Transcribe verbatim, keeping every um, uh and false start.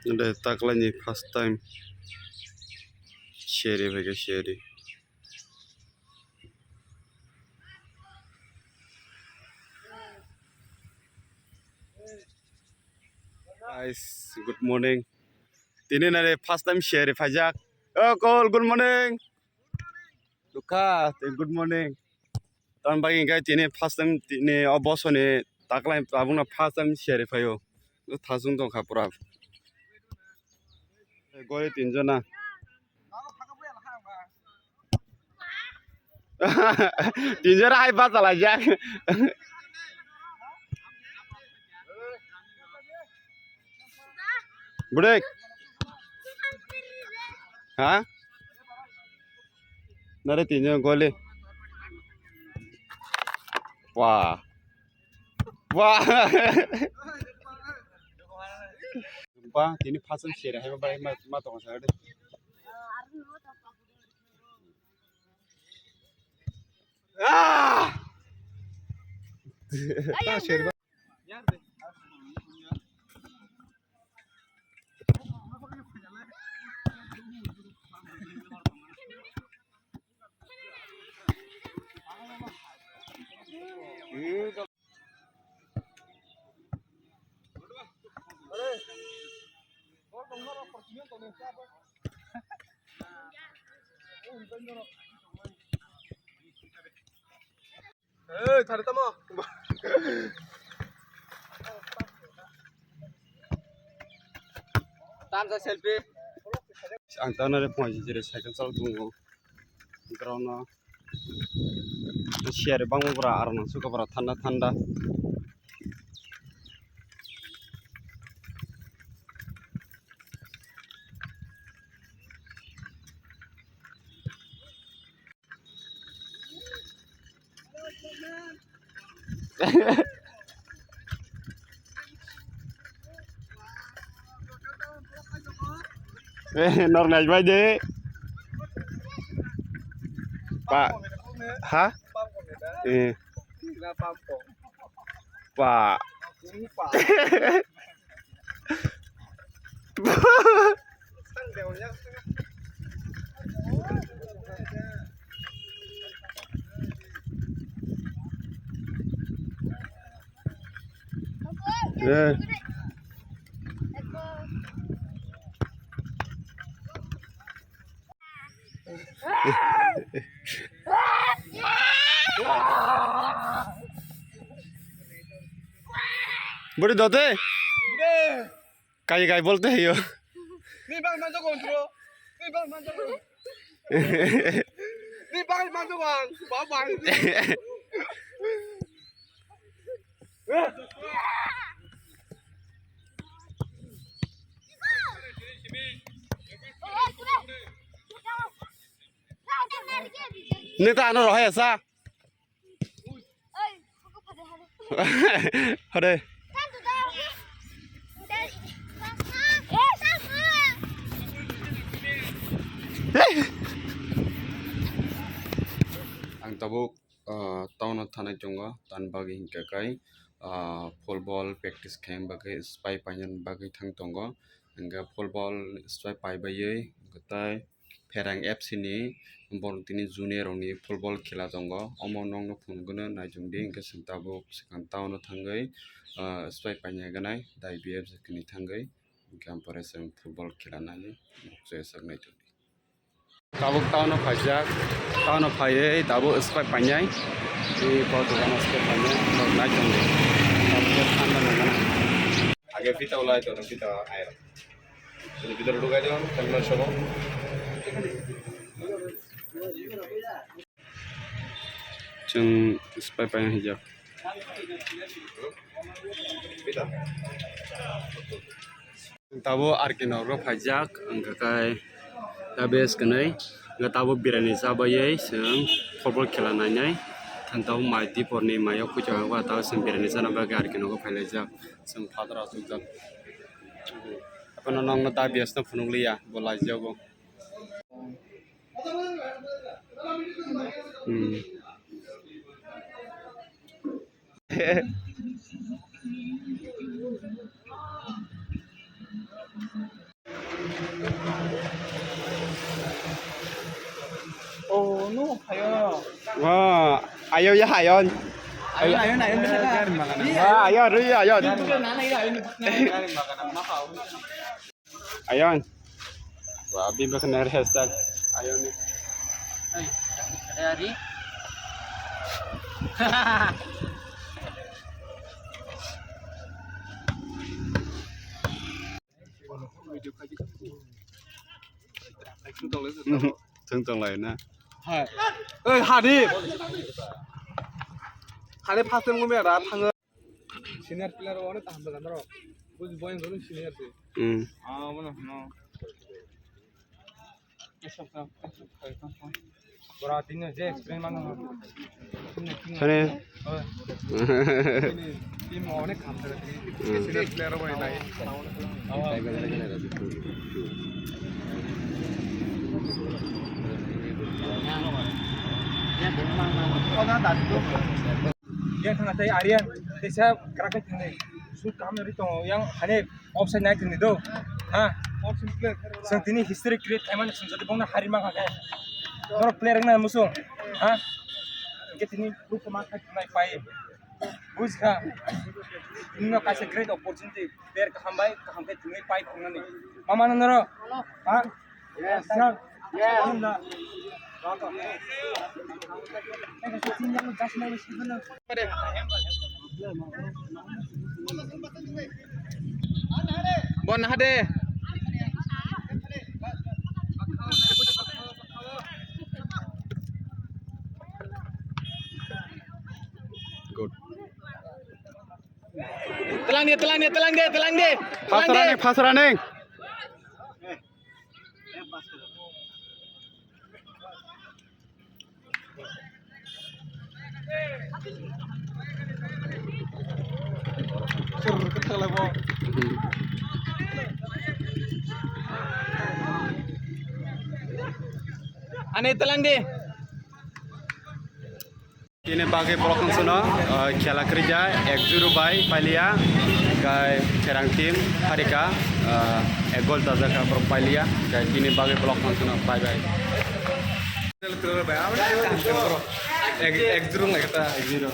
Ande taklaini first time seri phaikha seri. Guys, good morning. Tini nare first time seri phaijak. Oh, Kol, good morning. Dukha, te good morning. Tamni bagwi hwnkhe tini first time tini o bosoni taklai tabukno first time seri phaio. Thasung tongkha pura. Gori tinjona. Tinjona hai bachalaijak. Bwrwi. Ha? Nare tini goli. Wah. Wah. Ba, tini first time seri hai ba, ma, ma tong sa de. Ah! Eh, thari tamo. Tamsa selfie. Ang tano re phone jere cycle chal tungo. Ground no. Siyari bangma bora aro nang suka bora thanda thanda. Eh, nor nai bai de. Pa. Ha? Eh. Pa. Eh. Budi dote? Kai kai bolte hai yo. Ni bang manjo kon tro. Ni bang manjo kon. Ni bang manjo kon. Ba bang. Neta ano rohai asa. Hore. Ang tabuk, ah, town o thanai tongo, tan bagwi hinkhe kai, ah, football practice khaina bagwi, spy paina bagwi thang tongo. Hinkhe football spy pai baiwi, tai Pherang F C ni borok tini junior rokni football khela tongo. Omo nokno phunukgwno naichomdi, hinkhe chwng tabuk swkang town o thangwi, ah, spy paina ganai, dai B F C ni thangwi, hinkhe ampore chwng football khela nai, chwng swk naitokdi. Tabuk town o phaijak, town o phaiwi tabuk spy painai, tei bo dogano spy painai, borok naichomdi, tabuk thanda nangmani. Age pita ulai to, pita ayo. Jadi pita duduk aja, kan mana sobo? Chwng spy paina hijak. Pita. Tabuk R K Nagar o phaijak, wngkha khe tabuk bes kwnwi, wngkha tabuk birani chabaiwi chwng football khela nainai, thang tabuk mai diporni mai o puithago tabuk chwng birani chana bagwi R K Nagar o phailaijak, chwng fataro achukjak. Aphano nokno tabuk bes no phunukliya, bo laijago. Hmm. Oh no, ayo. Wah, ayo ya ayon. Ayon, ayon, ayon. Wah, ayo, ayo, ayon. Ayon. Wah, bini bakal nang hairstyle. Ayon ni. Hey, hari. Thung tong lai na. Hai. Oi, Hanif. Hanif first time ngomya da thango. Senior player o ne taham da maro. Buji boy ngoro senior se. Hmm. Ah, bono no. Bora tini je explain mano. Sini. Oi. Tini team onek kham tara tini. Senior player bai nai. Yang thangna tei Aryan, teisa krak khe thangni. Shoot kaham nari tongo. Yang hani offside nai thangni do. Ha? Offside player. Seng tini history create khaimani seng jodi bongna hari ma kha khe. Norok player wngna musung. Ha? Hingke tini proof ma kha nai pai. Bujkha. Nino kaisa great opportunity. Player kaham bai, kaham khe thangni pai thungnani. Mama no norok. Ha? Yes. Sir. Yes. Bon hade. Good. Telang dia, telang dia, telang dia, telang dia. Fast running, fast running. Ani telang di. Tini bagwi borok wngsuno, ah, khela kwrwija ek zero bai pailiya, hwnkhe Cherang team harika, ah, ek gol chajakha borok pailiya, hwnkhe tini bagwi borok wngsuno bye bye. Ek, ek zero wngkha ta, ek zero.